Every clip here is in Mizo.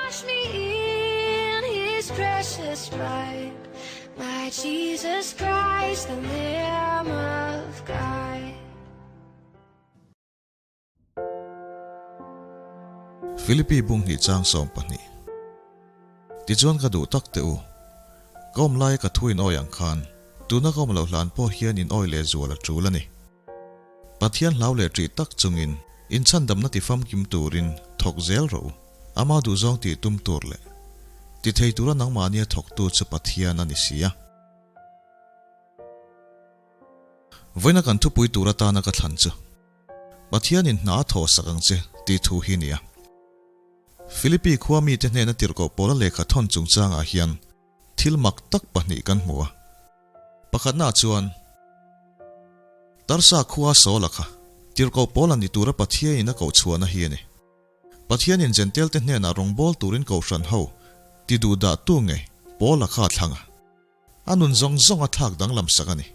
Wash me in his precious blood, my Jesus Christ, the Lamb of God. Philippi bung hnih chang 12 Tichuan ka duh tak teh u. Ka awm laia ka thu in awi ang khan, tuna ka awm loh hlan pawh hian in awi leh zual a tul a ni. Pathian hlau leh ṭih tak chungin inchhandamna ti famkim turin thawk zel rawh u. Ama duhzawng tih tum tur leh ti thei tura nangmahnia thawktu chu Pathian a ni si a. Vawiina kan thupui tur atana ka thlan chu, Pathianin hna a thawh sak ang che tih thu hi nia. Philippi khua mite hnena tirhkoh pawla lehkha thawn chungchangah hian thil mak tak pahnih kan hmu a. Pakhatnaah chuan, Tarsa khua Saula kha tirhkoh pawl a ni tura Pathianin a koh chhuahna hi a ni. Pathianin Jentail-te hnenah rawngbâwl turin kohhran ho ti duhdah tu nge Paula kha a thlang a. A nun zawng zawng a thlak danglam sak a ni.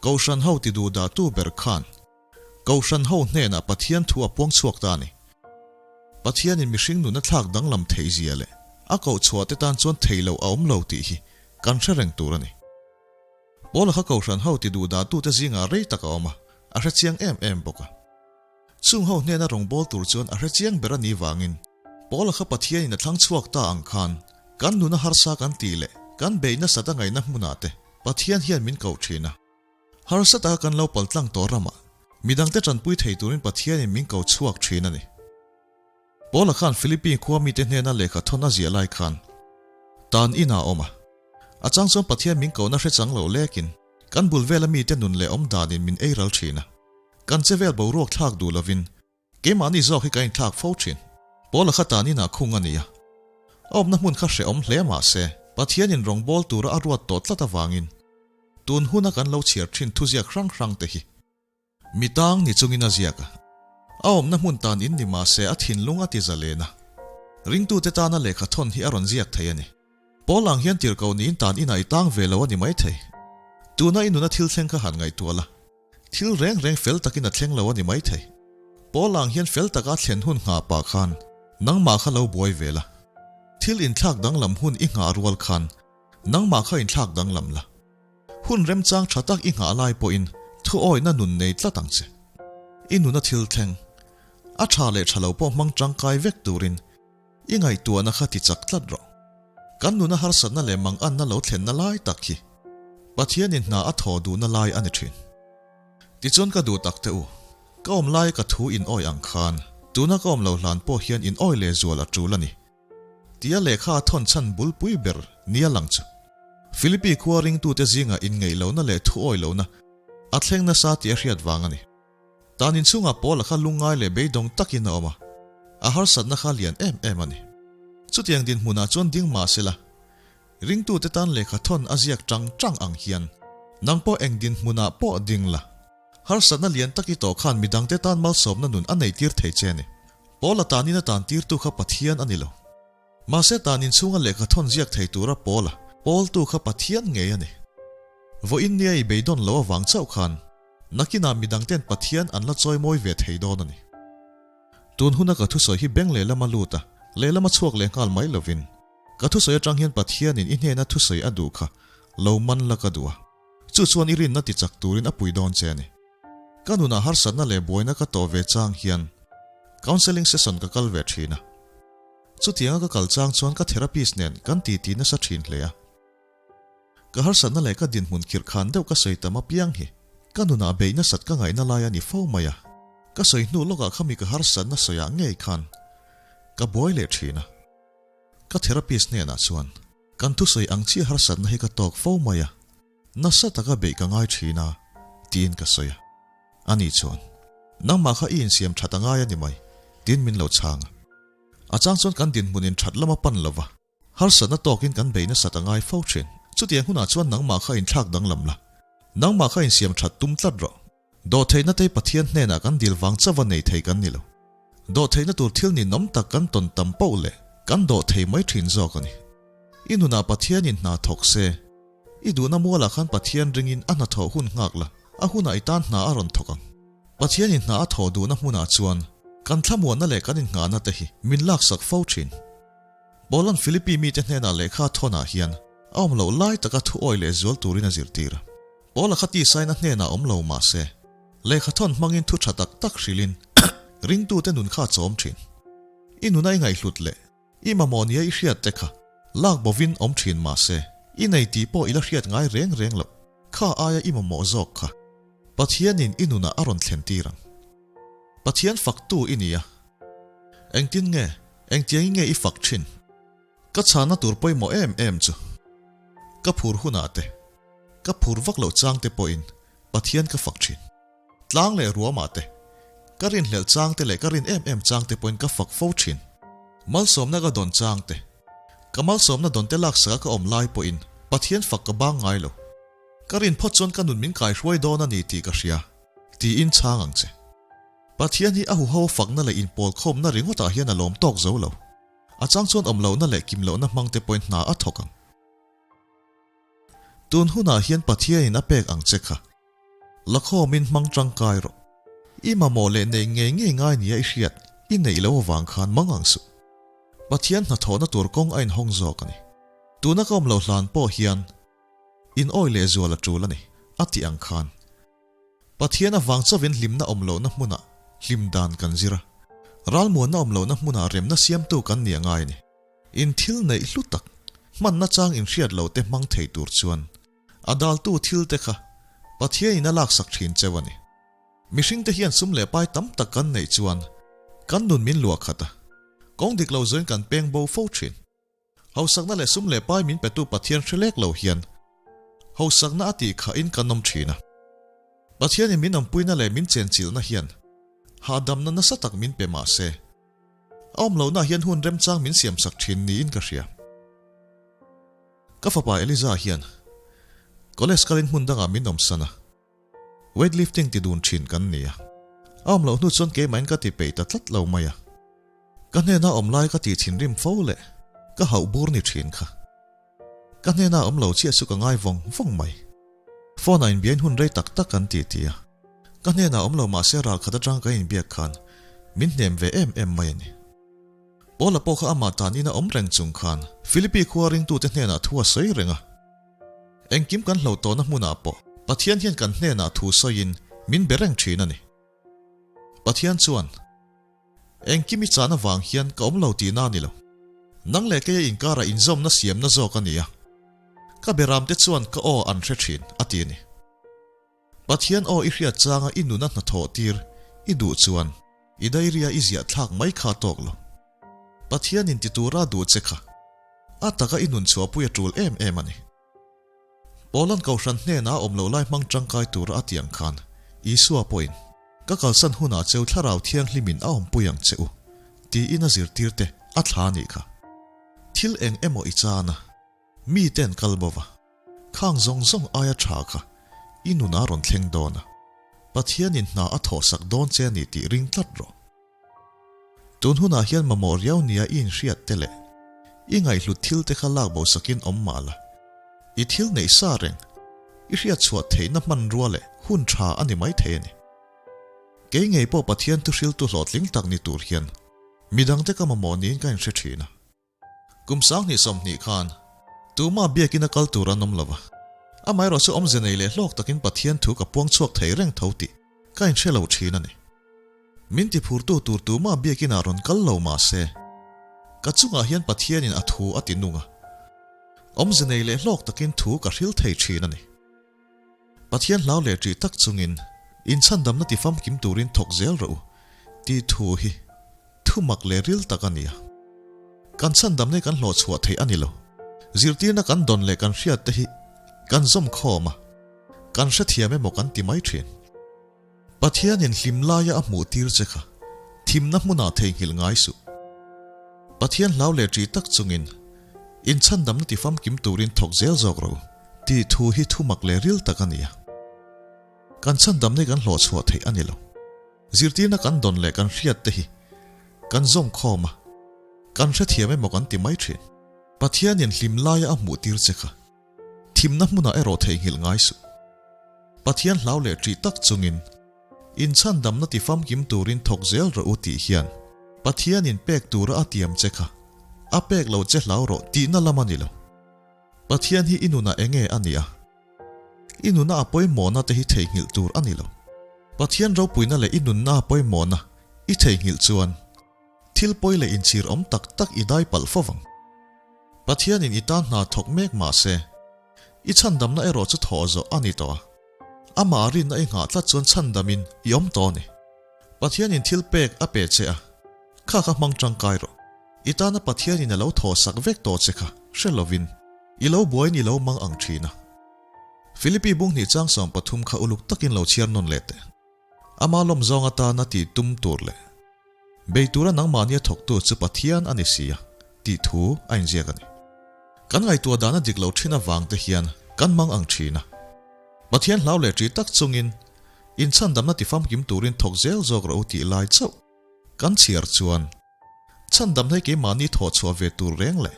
Kohhran ho ti duhdah tu ber khan Kohhran ho hnenah Pathian thu a puang chhuak ta a ni. Pathianin mihring nun a thlak danglam theih zia leh a koh chhuah te tan chuan thei loh a awm lo tih hi kan hre reng tur a ni. Paula kha Kohhran ho ti duhdah tute zingah rei tak a awm a, a hre chiang em em bawk a. Chung ho hnena rawngbâwl tur chuan a hre chiang ber a nih vangin Paula kha Pathianin a thlang chhuak ta ang khan kan nuna harsa kan tih leh kan beih nasat a ngaihna hmunah te Pathian hian min koh thin a. Harsa taka kan lo pal tlang tawh ramah midangte tanpui thei turin Pathianin min ko chhuak thin a ni. Paula khan Philippi khua mite hnena lehkha thawn a ziah lai khan tan inah a awm a. A chang chuan Pathian min kohna hre chang lo lekin kan bul vela mite nun leh awm danin min ei ral thin a. Kan che vel boruak thlak duh lovin keimahni zawk hi kan inthlak fo thin. Paula kha tan inah khung a ni a. A awmna hmun kha hrehawm hle mah se Pathianin rawngbâwl tura a ruat tawh tlat avangin tun huna kan lo chhiar thin thuziak hrang hrang te hi Mi tang ni chungin a ziak a, a awmna hmun tan in ni mah se a thinlung a ti zalen a. Ringtute tana lehkha thawn hi a rawn ziak thei a ni. Paul ang hian tirhkoh niin tan inah i tang ve lo a ni maithei. Tuna i nuna thil thleng kha han ngaihtuah la. Thil reng reng fel takin a thleng lo a ni maithei. Paul ang hian fel taka a thlen hun nghah pah khan nangmah kha lo buai ve la. Thil inthlak danglam hun i nghah rual khan nangmah kha inthlak danglam la. Hun remchang tha tak i nghah lai pawhin thuawihna nun nei tlat ang che. I nuna thil thleng, a tha leh tha lo pawh hmang tangkai vek turin i ngaihtuahna kha ti chak tlat rawh. Kan nuna harsatna leh manganna lo thlenna lai tak hi Pathianin hna a thaw duhna lai a ni thin. Tichuan ka duh tak teh u, ka awm laia ka thu in awi ang khan tuna ka awm lo hlan pawh hian in awi lehzual a tul a ni. Tia lehkha a thawn chhan bulpui ber nia lang chu Philippi khua ringtute zingah inngeih lohna leh thuawi lohna a thleng nasa tih a hriat vang a ni. Tan inchhungah Paula kha lungngai leh beidawng takin a awm a, a harsatna kha lian em em a ni. Chutiang dinhmunah chuan ding mah sela, ringtute tan lehkha thawn a ziak tang tang ang hian nang pawh eng dinhmunah pawh ding la, harsatna lian tak i tawh khan midangte tan malsawmna nun a neitir thei che a ni. Paula tanin a tantirtu kha Pathian a ni lo. Mahse tan inchhunga lehkha thawn ziak thei tura Paula pawltu kha Pathian ngei a ni. Vawiin nia i beidawn lo avang chauh khan nakinah midangten Pathian an la chawimawi ve thei dawn a ni. Tun huna ka thusawi hi beng lehlama lut a, lehlama chhuak leh nghal mai lovin, ka thusawi atang hian Pathianin i hnena thusawi a duh kha lo man la ka duh a, chu chuan i rinna tichak turin a pui dawn che a ni. Ka nunah harsatna leh buaina ka tawh ve chang hian counselling session ka kal ve thin a. Chutianga ka kal chang chuan ka therapist nen kan titi nasa thin hle a. Ka harsatna leh ka dinhmun khirh khan deuh ka sawi tam apiang hi ka nunah beih nasat ka ngaihna lai a ni fo mai a. Ka sawi hnu lawkah khami ka harsatna sawiah ngei khan ka buai leh thin a. Ka therapist hnenah chuan kan thusawi ang chiah harsatna hi ka tawk fo mai a. Nasa taka beih ka ngai thin a, tiin ka sawi a. Ani chuan, Nangmah kha i insiam that a ngai a ni mai, tiin min lo chhang a. A chang chuan kan dinhmun in that lam a pan lo va, harsatna tawkin kan bei nasat a ngai fo thin. Chutiang hunah chuan nangmah kha inthlak danglam la, nangmah kha insiam that tum tlat rawh. Dawhtheihna te Pathian hnenah kan dil vang chauha nei thei kan ni lo. Dawhtheihna tur thil ninawm tak kan tawn tam poh leh kan dawh thei mai thin zawk a ni. I nunah Pathianin hna thawk se, i duhna mualah khan Pathian ringin a hnathawh hun nghak la, a hunah i tan hna a rawn thawk ang. Pathianin hna a thawh duhna hmunah chuan kan thlamuanna leh kan innghahna te hi min laksak fo thin. Paula'n Philippi mite hnenah lehkha thawnah hian a awm loh lai taka thu awi leh zual turin a zirtir a. Paula kha tisaina hnenah awm lo mah se, lehkha thawn hmangin thu tha tak tak hrilhin ringtute nun kha a chawm thin. I nuna i ngaihhlut leh i mamawh nia i hriat te kha lak bovin awm thin mah se, i nei tih pawh i la hriat ngai reng reng loh kha aia i mamawh zawk kha Pathianin i nunah a rawn thlen tir ang. Pathian faktu i ni a. Engtin nge, engtiangin nge i fak thin? Ka chhana tur pawimawh em em chu ka phur hunah te, ka phur vak loh chang te pawhin Pathian ka fak thin. Tlang leh ruamah te, ka rinhlelh chang te leh ka rin em em chang te pawhin ka fak fo thin. Malsawmna ka dawn chang te, ka malsawmna dawn te laksak a ka awm lai pawhin Pathian fak ka bang ngai lo. Ka rin phawt chuan ka nun min kaihruai dawn a ni tih ka hria, tiin chhang ang che. Pathian hi a huho fakna leh inpawlkhawmna ringawtah hian a lawm tawk zo lo. A chang chuan awm lohna leh kim lohna hmang te pawhin hna a thawk ang. Tun hunah hian Pathianin a pek ang che kha. Lakhawmin hmang tangkai rawh. I mamawh leh neih ngei ngei ngai nia i hriat i neih loh avang khan mang ang suh. Pathian hnathawhna tur kawng a inhawng zawk a ni. Tuna ka awm loh hlan pawh hian in awi leh zual a tul a ni, a tih ang khan. Pathian avang chauhin hlimna awm lohna hmunah hlim dan kan zir a, ralmuanna awm lohna hmunah remna siamtu kan ni a ngai a ni. In thil neih hlu tak, hmanna chang inhriat lo te hmang thei tur chuan a daltu thil te kha Pathianin a laksak thin cheu a ni. Mihringte hian sum leh pai tam tak kan neih chuan kan nun min luah khat a, kawng dik lo zawin kan peng bo fo thin. Hausakna leh sum leh pai min petu Pathian hre lek lo hian hausakna a tih khahin kan awm thin a. Pathianin min awmpuina leh min chenchilhna hian hahdamna nasa tak min pe mah se, a awm lohna hian hun remchang min siamsak thin niin ka hria. Ka fapa Eliza hian college kalin hmun dangah min awmsan a. Weightlifting ti dun thin kan ni a, a awm loh hnu chuan keimahin ka ti peih ta tlat lo mai a. Ka hnena awm lai ka tih thinrim fo leh ka hauh bur ni thin kha. Ka hnena awm lo chiah chu ka ngai vawng vawng mai. Phone ah inbiain hun rei tak tak kan ti ti a, ka hnena awm lo mahse ral khat atang ka inbiak khan min hnem ve em em mai a ni. Paula pawh kha amah tan ina awm reng chung khan Philippi khua ringtute hnenah thu a sawi reng a. Engkim kan hlo tawhna hmunah pawh Pathian hian kan hnenah thu sawiin min be reng thin a ni. Pathian chuan, Engkim i chahna vang hian ka awm lo tihna a ni lo. Nang leh keia inkarah inzawmna siamna zawk a ni a. Ka beramte chuan ka aw an hre thin, a ti a ni. Pathian aw i hriat changa i nuna hnathawh tir i duh chuan i diary-a i ziah thlak mai kha tawk lo. Pathianin ti tura duh che kha a taka i nun chhuahpui a tul em em a ni. Paula'n Kohhran hnenah a awm loh lai hmang tangkai tura a tih ang khan Isua pawhin, Ka kalsan hunah cheu Thlarau Thianghlimin a awmpui ang che u, tiin a zirtirte a thla a nih kha. Thil eng emaw i chan a, mite'n kal bo va. Khang zawng zawng aia tha kha i nun a rawn thleng dawn a, Pathianin hna a thawhsak dawn che a ni tih ring tlat rawh. Tun hunah hian mamawh riau nia i inhriat te leh i ngaihhlut thil te kha lak bo sakin awm mah la, i thil neih sa reng i hriat chhuah theihna hmanrua leh hun tha a ni maithei a ni. Kei ngei pawh Pathian thuhriltu hlawhtling tak ni tur hian midangte ka mamawh niin ka inhre thin a. Kum 2020 khan tuma biakina kal tur an awm lo va, amaherawh chu awmze nei leh hlawk takin Pathian thu ka puang chhuak thei reng tho tih ka inhre lo thin a ni. Min tiphurtu tur tuma biakinah rawn kal lo mah se, ka chungah hian Pathianin a thu a ti nung a, awmze nei leh hlawk takin thu ka hril thei thin a ni. Pathian hlau leh ṭih tak chungin inchhandamna tifamkim turin thawk zel rawh u tih thu hi thu mak leh ril tak a ni a. Kan chhandamna hi kan hlawh chhuah theih a ni lo. Zirtirna kan dawn leh kan hriat te hi kan zawm khawm a, kan hrethiam emaw kan ti mai thin. Pathianin hlim laia a hmuh tir che kha thimna hmunah theihnghilh ngai suh. Pathian hlau leh ṭih tak chungin inchhandamna tifamkim turin thawk zel zawk rawh u tih thu hi thu mak leh ril tak a ni a. Kan chhandamna hi kan hlawh chhuah theih a ni lo. Zirtirna kan dawn leh kan hriat te hi kan zawm khawm a, kan hrethiam emaw kan ti mai thin. Pathianin hlim laia a hmuh tir che kha thimna hmunah erawh theihnghilh ngai suh. Pathian hlau leh ṭih tak chungin inchhandamna tifamkim turin thawk zel rawh u tih hian Pathianin pek tura a tiam che kha. A pek lo che hlau rawh tihna lam a ni lo. Pathian hi i nunah enge a nia? I nuna a pawimawhna te hi theihnghilh tur a ni lo. Pathian ropuina leh i nunna a pawimawhna i theihnghilh chuan thil pawi leh inchhir awm tak tak i dai palh fo vang. Pathianin i tan hna thawk mek mah se, i chhandamna erawh chu thawh zawh a ni tawh a. Amah rinna i nghah tlat chuan chhandamin i awm tawh a ni. Pathianin thil pek a pe che a, kha kha hmang tangkai rawh. I tana Pathianin a lo thawhsak vek tawh che kha hre lovin i lo buaiin i lo mang ang thin a. Philippi bunghnih chang 13 kha uluk takin lo chhiar nawn leh teh. Ama lawm zawng atana tih tum tur leh bei tura nangmahnia thawktu chu Pathian a ni si a tih thu a inziak a ni. Kan ngaihtuah dana dik lo thin avang te hian kan mang ang thin a. Pathian hlau leh ṭih tak chungin inchhandamna tifamkim turin thawk zel zawk rawh u tih lai chauh kan chhiar chuan Chhandam hei keimahni thawh chhuah ve tur reng leh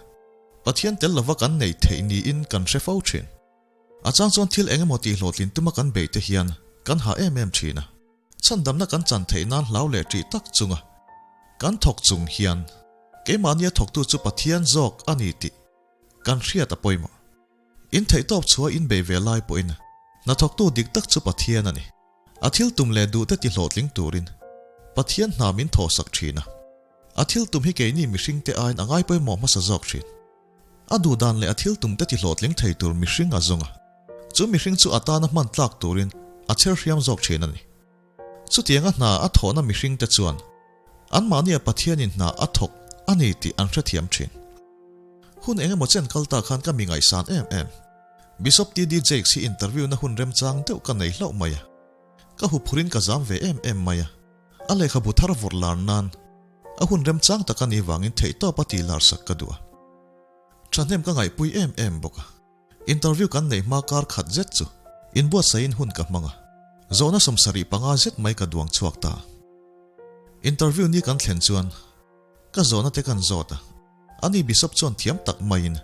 Pathian tel lova kan neih theih niin kan hre fo thin. A chang chuan thil eng emaw tih hlawhtlin tuma kan beih te hian kan hah em em thin a. Chhandamna kan chan theih nan hlau leh ṭih tak chunga kan thawk chung hian keimahnia thawktu chu Pathian zawk a ni tih kan hriat a pawimawh. In theihtawp chhuah in bei ve lai pawhin hnathawktu dik tak chu Pathian a ni. A thil tum leh duhte ti hlawhtling turin Pathian hna min thawhsak thin a. A thil tum hi keini mihringte aiin a ngai pawimawh hmasa zawk thin. A duhdan leh a thil tumte ti hlawhtling thei tur mihring a zawng a. Chu mihring chu a tana hman tlak turin a chher hriam zawk thin a ni. Chutianga hna a thawhna mihringte chuan anmahnia Pathianin hna a thawk a ni tih an hrethiam thin. Hun eng emaw chen kal ta khan ka mi ngaihsan em em. Bishop TD Jakes hi interview na hun remchang deuh ka nei hlauh mai a. Ka huphurin ka zam ve em em mai a. A lehkhabu thar vawrh lar nan a hun remchang tak a nih vangin theihtawp a tih lar sak ka duh a. Thahnem ka ngaihpui em em bawk a. Interview kan neih hma kar khat zet chu inbuatsaihin hun ka hmang a. Zawhna 75 zet mai ka duang chhuak ta. Interview ni kan thlen chuan ka zawhna te kan zawt a. Ani Bishop chuan thiam tak maiin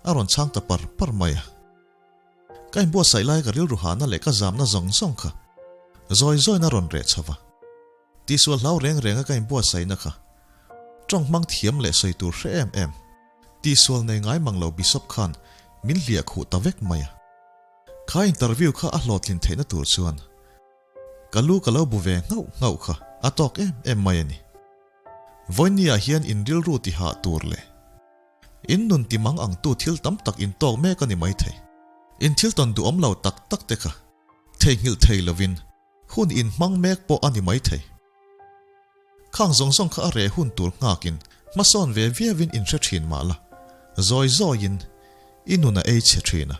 a rawn chhang ta par par mai a. Ka inbuatsaih lai ka rilru hahna leh ka zamna zawng zawng kha zawi zawiin a rawn reh chho va. Tihsual hlau reng renga ka inbuatsaihna kha tawng hmang thiam leh sawi tur hre em em, tihsual nei ngai mang lo Bishop khan min hliah khuh ta vek mai a. Kha interview kha a hlawhtlin theihna tur chuan Ka lu ka lo bu ve nghauh nghauh kha a tawk em em mai a ni. Vawinia hian in rilru ti hah tur leh in nun ti mang ang tu thil tam tak in tawk mek a ni maithei. In thil tawn duhawm lo tak tak te kha theihnghilh thei lovin hun in hmang mek pawh a ni maithei. Khang zawng zawng kha a reh hun tur nghakin hmasawn ve viauin in hre thin mah la, zawi zawiin i nun a ei chhe thin a,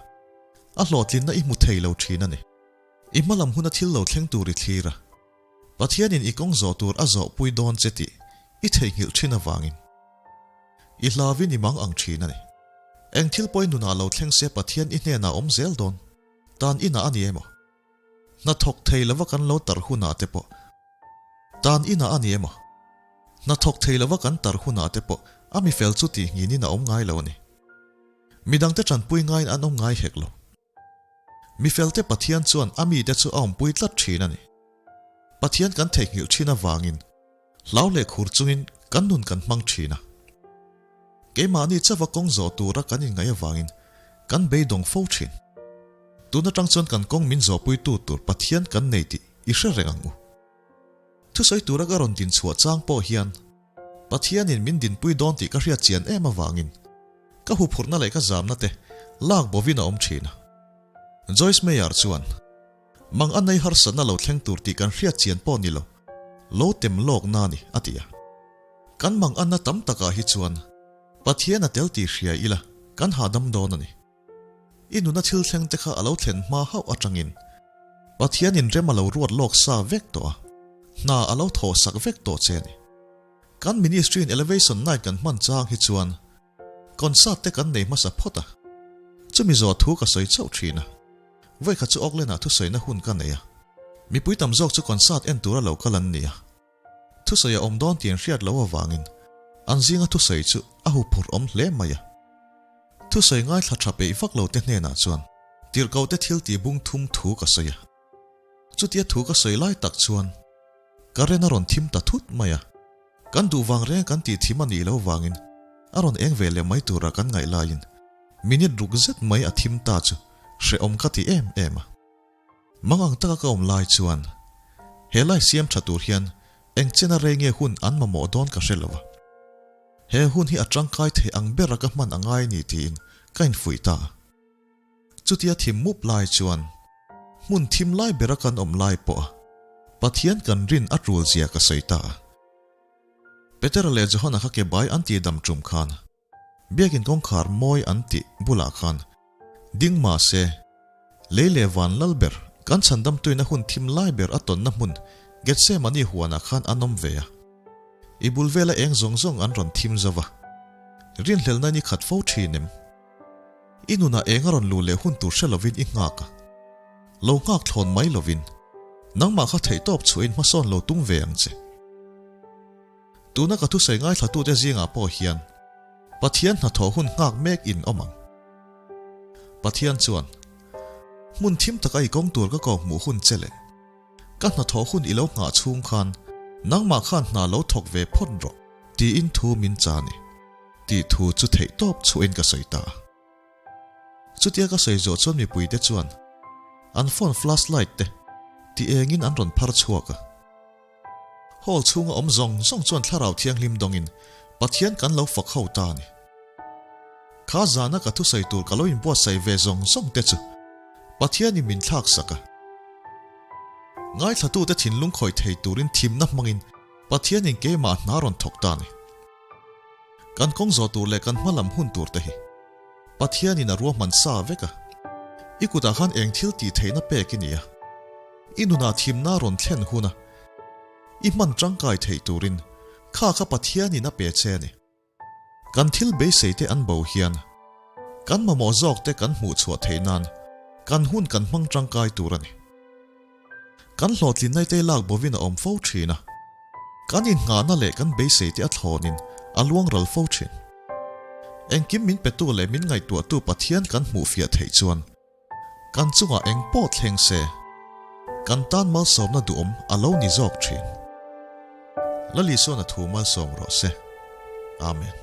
a hlawhtlinna i hmu thei lo thin a ni. I hmalam huna thil lo thleng tur i thlir a, Pathianin i kawng zawh tur a zawhpui dawn che tih i theihnghilh thin avangin i hlavin i mang ang thin a ni. Eng thil pawhin nunah lo thleng se Pathian i hnenah awm zel dawn tan inah a ni emaw? Hna thawk thei lova kan lo tar hunah te pawh tan inah a ni emaw? Hna thawk thei lova kan tar hunah te pawh a mi fel chu tih nghinin a awm ngai lo a ni. Midangte tanpui ngaiin an awm ngai hek lo. Mi felte Pathian chuan a mite chu a awmpui tlat thin a ni. Pathian kan theihnghilh thin avangin hlau leh khur chungin kan nun kan hmang thin a. Keimahni chauha kawng zawh tura kan inngaih avangin kan beidawng fo thin. Tun atang chuan kan kawng min zawhpuitu tur Pathian kan nei tih i hre reng ang u. Thusawi tura ka rawn dinchhuah chang pawh hian Pathianin min dinpui dawn tih ka hriat chian em avangin ka huphurhna leh ka zamna te lak bovin a awm thin a. Joyce Meyer chuan, Mang a nei harsatna lo thleng tur tih kan hriat chian pawh ni lo, lo tem lawk na ni, a ti a. Kan mang anna tam takah hi chuan Pathian a tel tih hria ila kan hahdam dawn a ni. I nuna thil thleng te kha a lo thlen hma hauh atangin Pathianin rem a lo ruat lawk sa vek tawh a, hna a lo thawh sak vek tawh che a ni. Kan Ministry in Elevation Night kan hman chang hi chuan concert te kan nei hmasa phawt a, chumi zawh thu ka sawi chauh thin a. Vawikhat chu Auckland ah thusawina hun ka nei a, mipui tam zawk chu concert en tura lo kal an ni a. Thusawi a awm dawn tih an hriat loh avangin an zinga thusawi chu a huphurh awm hle mai a. Thusawi ngaithla tha peih vak lo te hnenah chuan tirhkohte thil tih bung thum thu ka sawi a. Chutia thu ka sawi lai tak chuan current a rawn thim ta thut mai a. Kan duh vang reng kan tih thim a nih loh vangin. A rawn eng ve leh mai tura kan ngaih laiin minute ruk zet mai a thim ta chu hrehawm ka ti em em a. Mang ang taka ka awm lai chuan he lai siam tha tur hian eng chena rei nge hun an mamawh dawn ka hre lo a. He hun hi a tangkai thei ang bera ka hman a ngai ni tiin ka infuih ta a. Chutia thim mup lai chuan hmun thim lai bera kan awm lai pawh a Pathian kan rin a tul zia ka sawi ta a. Petera leh Johana kha ke bai an tih dam tum khan Biakin kawngkhar mawi an tih bulah khan ding mah se lei leh van lal ber kan chhandam tuina hun thim lai ber a tawnna hmun Gethsemane huanah khan an awm ve a. I bul vela eng zawng zawng an rawn thim zo va. Rinhlelna ni khat fo thin em? I nunah eng a rawn luh leh hun tur hre lovin i nghak a. Lo nghak thlawn mai lovin, nangmah kha theihtawp chhuahin hmasawn lo tum ve ang che. Tuna ka thusawi ngaithlatute zingah pawh hian Pathian hnathawh hun nghak mek in awm ang. Pathian chuan, Hmun thim taka i kawng tur ka ko hmuh hun che leh ka hnathawh hun i lo nghah chhung khan nangmah khan hna lo thawk ve phawt rawh tiin thu min cha ni tih thu chu theihtawp chhuahin ka sawi ta a. Chutia ka sawi zawh chuan mipuite chuan an phone flashlight te ti engin an rawn phar chhuak a. Hall chhunga awm zawng zawng chuan thlarau thianghlim dawngin Pathian kan lo fak ho ta a ni. Kha zana ka thusawi tur ka lo inbuatsaih ve zawng zawng te chu Pathianin min thlak sak a. Ngaithlatute thinlung khawih thei turin thimna hmangin Pathianin keimah hna rawn thawk ta a ni. Kan kawng zawh tur leh kan hma lam hun tur te hi Pathianin a ruahman sa vek a. I kutah khan eng thil tih theihna pek i ni a. I nunah thimna rawn thlen huna i hman tangkai theih turin kha kha Pathianin a pe che a ni. Kan thil beisei te an bo hian kan mamawh zawk te kan hmuh chhuah theih nan kan hun kan hmang tangkai tur a ni. Kan hlawhtlinna te lak bovin a awm fo thin a, kan innghahna leh kan beisei te a thlawnin a luang ral fo thin. Engkim min petu leh min ngaihtuahtu Pathian kan hmuh fiah theih chuan kan chungah eng pawh thleng se, kan tan malsawmna duhawm a lo ni zawk thin. Lali sawn a thu malsawm rawh se. Amen.